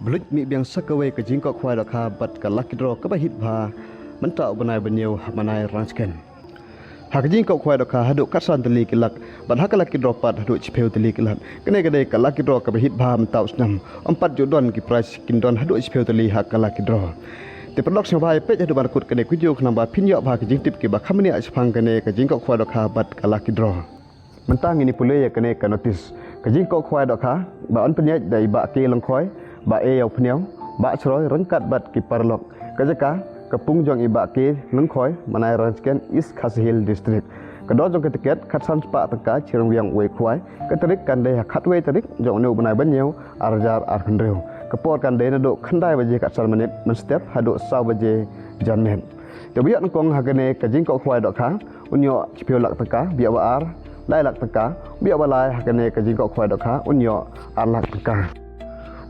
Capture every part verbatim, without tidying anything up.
Bluit mih biang sa kawei ka jingkoh khwai dohkha bad ka lucky draw kaba hit bha mynta u bnai ba hynñiew ha Manai Rangskhen. Ha ka jingkoh khwai dohkha haduh khatsan tylli ki lak bad ha ka lucky draw pat haduh shiphew tylli ki lak. Kane ka dei ka lucky draw kaba hit bha mynta u snem. Ym pat ju don ki prize kin don haduh shiphew tylli ha ka lucky draw. Te paralok sngewbha ïa peit haduh ban kut kane ka video khnang ba phin ïoh bha ki jingtip kiba kham bniah shaphang kane ka jingkoh khwai dohkha bad ka lucky draw. Mynta ngin ïa pule ïa kane ka notice. Ka jingkoh khwai dohkha ba yn pynïaid da i Bah K Lyngkhoi, Bah A Ïawphniaw, Bah Chroi ryngkat bad ki paralok. Ka jaka, ka pung jong i Bah K Lyngkhoi, Manai Rangskhen, East Khasi Hills District. Ka dor jong ka tiket khatsan spah tyngka, shi ryngwiang wei khwai. Ka tarik kan dei ha khatwei tarik jong une u bnai ba hynñiew, ar hajar arphew hynriew. Ka por kan dei naduh khyndai baje khatsan minit mynstep haduh saw baje janmiet. Te uba ïoh nyngkong ha kane ka jingkoh khwai dohkha un ïoh shiphew lak tyngka, uba ïoh ba ar lai lak tyngka, uba ïoh ba lai ha kane ka jingkoh khwai dohkha un ïoh ar lak tyngka.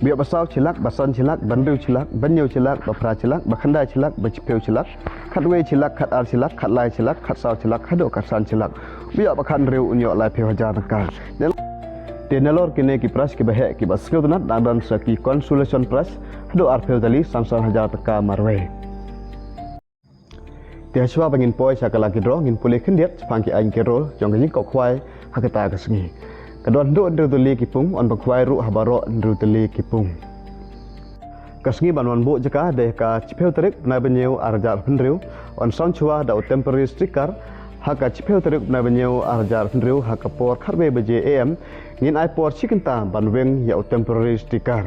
Uba ïoh ba saw shi lak, ba san shi lak, ba hynriew shi lak, ba hynñiew shi lak, ba phra shi lak, ba khyndai shi lak, ba shiphew shi lak, khatwei shi lak, khatar shi lak, khatlai shi lak, khatsaw shi lak haduh khatsan shi lak. Uba ïoh ba khathynriew un ïoh laiphew hajar tyngka. Te nalor kine ki prize kiba heh kiba sngewtynnat dang don sa ki consolation prize haduh arphew tylli, san san hajar tyngka marwei. Te hashwa ba ngin poi sha ka lucky draw ngin pule khyndiat shaphang ki aiñ ki rule jong ka jingkoh khwai ha kata ka sngi. Ka don haduh hynriew tylli ki pung, yn pynkhwai ruh ha baroh hynriew tylli ki pung. Ka sngi ban wan buh jaka dei ha ka shiphew tarik bnai ba hynñiew ar hajar arphew hynriew, yn sound shwa da u temporary sticker ha ka shiphew tarik bnai ba hynñiew ar hajar arphew hynriew ha ka por khatwei baje A M, ngin ai por shi kynta ban weng ïa u temporary sticker.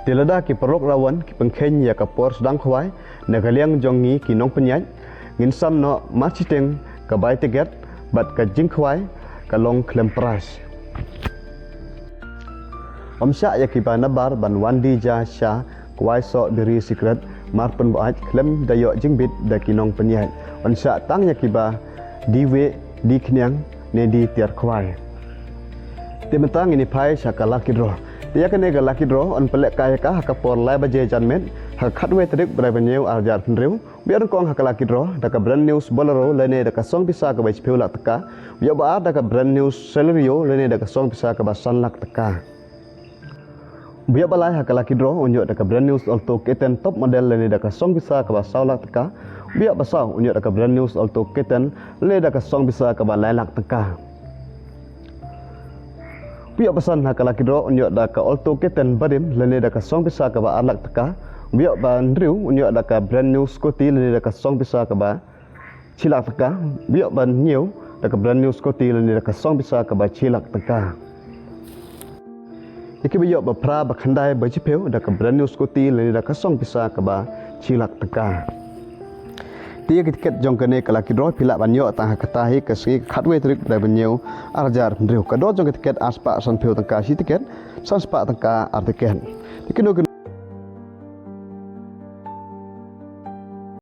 Te lada ki paralok la wan ki pynkheiñ ïa ka por sdang khwai na ka liang jong ngi ki nongpynïaid, ngin sam noh marshiteng ka bai tiket bad ka jingkhwai ka long khlem prize. Ym shah ïa kiba nabar ban wan die ja sha, kwai soh biri sikret, mar pynbuaid khlem da ïoh jingbit da ki nongpynïaid. Yn shah tang ïa kiba die wieh, die khñiang ne die tiar khwai. Te mynta ngin ïa phai sha ka lucky draw. Te ïa kane ka lucky draw yn pynlehkai ïa ka ha ka por lai baje janmiet ha ka khatwei tarik bnai ba hynñiew ar hajar arphew hynriew. Uba ïoh nyngkong ha ka lucky draw da ka brand new Bolero lane da ka song pisa kaba shiphew lak tyngka. Uba ïoh ba ar da ka brand new Celerio lane da ka song pisa kaba san lak tyngka. Uba ïoh ba lai ha ka lucky draw un ïoh da ka brand new Alto K ten top model lane da ka song pisa kaba saw lak tyngka. Uba ïoh ba saw un ïoh da ka brand new Alto K ten lane da ka song pisa kaba lai lak tyngka. Uba ïoh ba san ha ka lucky draw un ïoh da ka Alto K ten barim lane da ka song pisa kaba ar lak tyngka. Uba ïoh ba hynriew un ïoh da ka brand new scooty lane da ka song pisa kaba shi lak tyngka. Uba ïoh ba hynñiew da ka brand new scooty lane da ka song pisa kaba shi lak tyngka. Ïa kiba ïoh ba phra, ba khyndai, ba shiphew da ka brand new scooty lane da ka song pisa kaba shi lak tyngka. Te ïa ki tiket jong kane ka lucky draw phi lah ban ïoh tang ha kata hi ka sngi, khatwei tarik bnai ba hynñiew ar hajar arphew hynriew. Ka dor jong ki tiket ar spah sanphew tyngka shi tiket, san spah tyngka ar tiket. Te kino kino